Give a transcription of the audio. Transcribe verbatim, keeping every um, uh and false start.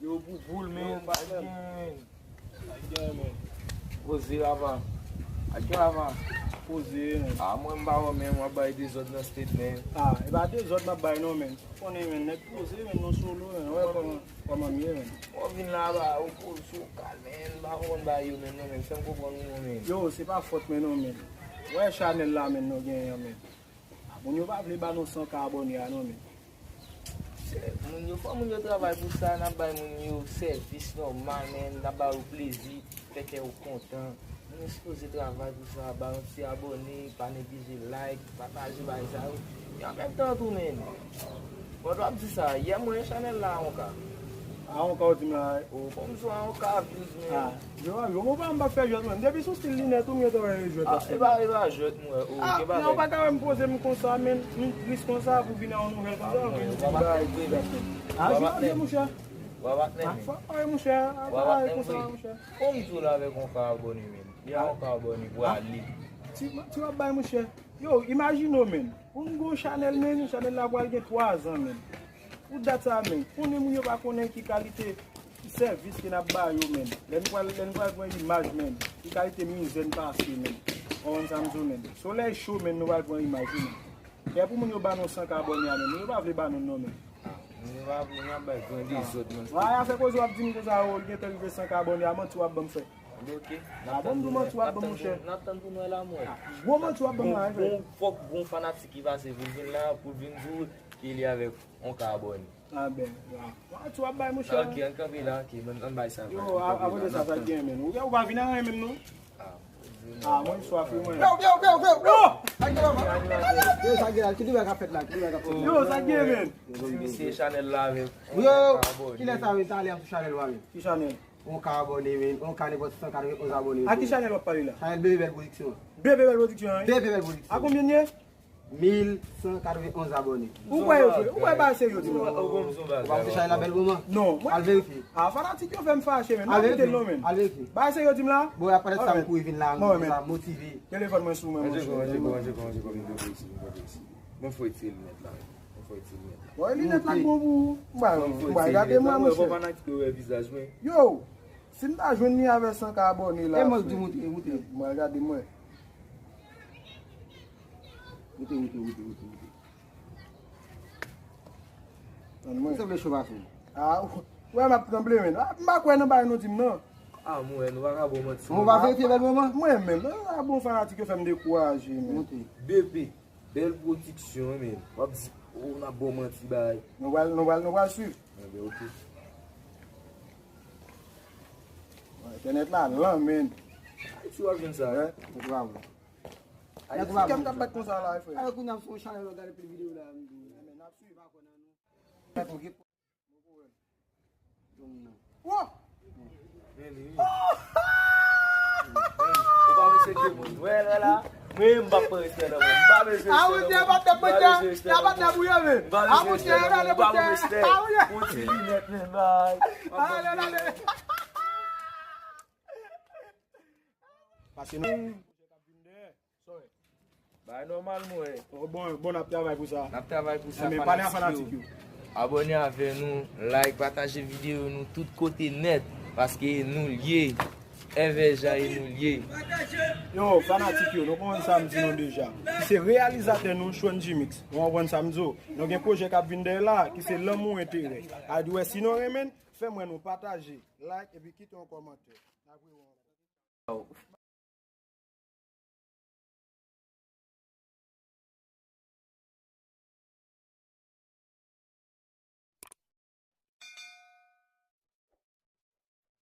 Yo pou boul, men. Pa gen, men. Pa gen, men. Poze, papa. Pa gen, papa. Poze, men. A, mwen, m pa wè, men, w ap bay dezòd nan state, men. A, e pa dezòd m ap bay, non, men. Konnen, men, nèg poze, men, non solo, men. Wè kòman, kòman m ye, men. Mwen vin la, ba, ou poze, ou kalme, men, m pa konprann bagay yo, men, non, men. Fè m konprann ou, non, men. Yo, se pa fòt mwen, non, men. Wè chanèl la, men, nou genyen an, men. A, moun yo pa vle ba nou san K abòne a non, men. Se moun yo, fò moun yo travay pou sa, n ap bay moun yo sèvis nòmal, men n ap ba yo plezi, fè kè yo kontan. Moun yo sipoze travay pou sa, ba yo ti abòne, pa neglije like, pataje bagay sa yo. E an menm tan tou, men, pandan w ap di sa, yè m wè chanèl la, yon ka. A, yon ka w di m la, wi. O, kòm sou a yon ka views, men. A, yo, yo, mwen pa, m pa fè jwèt, mwen. Depi sou stil linèt ou, m gentan wè jwèt ap fèt. A, e pa, e pa jwèt, mwen. O, a, gen bagay. Non, w pa ka wè m poze m konsa, men. M tris konsa pou vin a yon nouvèl bagay, vin di bagay. A, jwèt, monchè. Wa patnè, men. Fò, a, monchè. A, bagay konsa, monchè. Kòm tou la avèk yon ka abòne, men. Li a yon ka abòne pou ale. Ti, ti w ap bay, monchè. Yo, imajine w, men. Ou gen yon chanèl, men, chanèl la pral gen twa zan, men. Pou dat sa, men, konnen moun yo pa konnen ki kalite sèvis ke n ap ba yo, men. Lè n pral, lè n pral pran imaj, men, ki kalite mizè n pase, men. Konprann sa m di w, men. Solèy cho, men, nou pral pran imaj, men. Kè pou moun yo ba nou san K abòne a, men. Moun yo pa vle ba nou, non, men. Moun yo pa vle, n ap bay gran dezòd nan state. Wè, afè koze w ap di m konsa, o, li gentan rive san K abòne a, manti w ap ban m fè. Ok. A, bon, m di w manti w ap ban m, monchè. N ap tann pou nou wè la, mwen. Gwo manti w ap ban m la, wi, frè. Fòk gon fanatik ki pase pou l vin la, pou l vin di w ke li avèk yon K abòne. A, ben, wa. Wa, ti w ap bay, monchè. Ok, ann kanpe la, ok, ann, ann bay sa. Yo, a, apre sa, sa k gen, men. Ou, ou pa vin a anyen menm, non? A, a, mwen, m swaf, wi, mwen. Yo, yo, yo, yo, yo! Yo, sa k gen la, ki nouvèl k ap fèt la, ki nouvèl k ap fèt la? Yo, sa k gen, men? Ti misye chanèl la, men. Yo, kilè sa, men, talè a sou chanèl ou a, men? Ki chanèl? Yon K abòne, men. Yon K nenpòt san katrevenn onz abòne. A ki chanèl w ap pale la? Chanèl B B Bèl Pwodiksyon. B B Bèl Pwodiksyon, wi. B B Bèl Pwodiksyon. A konbyen l ye? Mil san katrevenn onz abòne. Ou kwè yo jwe? Ou kwè bagay serye yo di m la? Ou pa wè se chanèl la bèl moman? Non, mwen. Al verifye. A, fanatik yo fè m fache, men. Al verifye. Al verifye. Bagay serye yo di m la? Bon, y ap pale sa m kouri vin la, m motive. Telefòn mwen sou mwen, monchè. Mwen fò retire linèt la. Mwen fò retire linèt la. Bon, e linèt la k bon pou ou. M pa, m pa gade mwen, monchè. Fanatik yo wè vizaj mwen. Yo, si m ta jwenn li avè san K abòne la, e mwen di moute, moute. M pa gade mwen. Moute, moute, moute, moute, moute. Tann mwen. Ou sanble cho pa sou. A, ou wè m ap tranble, men. A, m pa kwè nan bagay nou di m, non. A, mwen, nou pa ka bon manti. Mwen pa verifye bèl moman. Mwen menm, non, a bon fanatik yo fè m dekouraje, men. Moute. B P, Bèl Pwodiksyon, men. W ap di, o, n ap bon manti, bay. Nou pral, nou pral, nou pral swiv. Enben, ok. Entènèt la, lan, men. Ayiti w ap jwenn sa, wi. Ayiti w ap jwenn sa. Kè m t ap bat konsa la, frè. Alò, kounye a, m sou yon chanèl, w ap gade pil videyo la, m di w. Men, n ap swiv. Ou pa kwè nan nou. Wo! Men li, wi. Ou pa wè se ke moun wè la, la. Mwen, m pa pran respè nan mwen. M pa bezwen respè nan mwen. M pa bezwen respè nan mwen. M pa bezwen respè nan mwen. M pa bezwen respè. Pou ti linèt, men, bay. Pase nou. Bagay nòmal, mwen. Oh, bon, bon, n ap travay pou sa. N ap travay pou sa, fanatik yo. Abòne avè nou, like, pataje videyo nou tout kote nèt, paske e nou l ye. Èvè Jan, e nou l ye. Yo, fanatik yo, nou konprann sa m di nou deja. Ki se reyalizatè nou, Chouan G-Mix. Nou konprann sa m di w. Nou gen pwojè k ap vin dèyè la, ki se Lanmou Enterè. A di wè, si nou renmen, fè m wè nou pataje, like, epi kite yon kòmantè. N ap rewè ankò.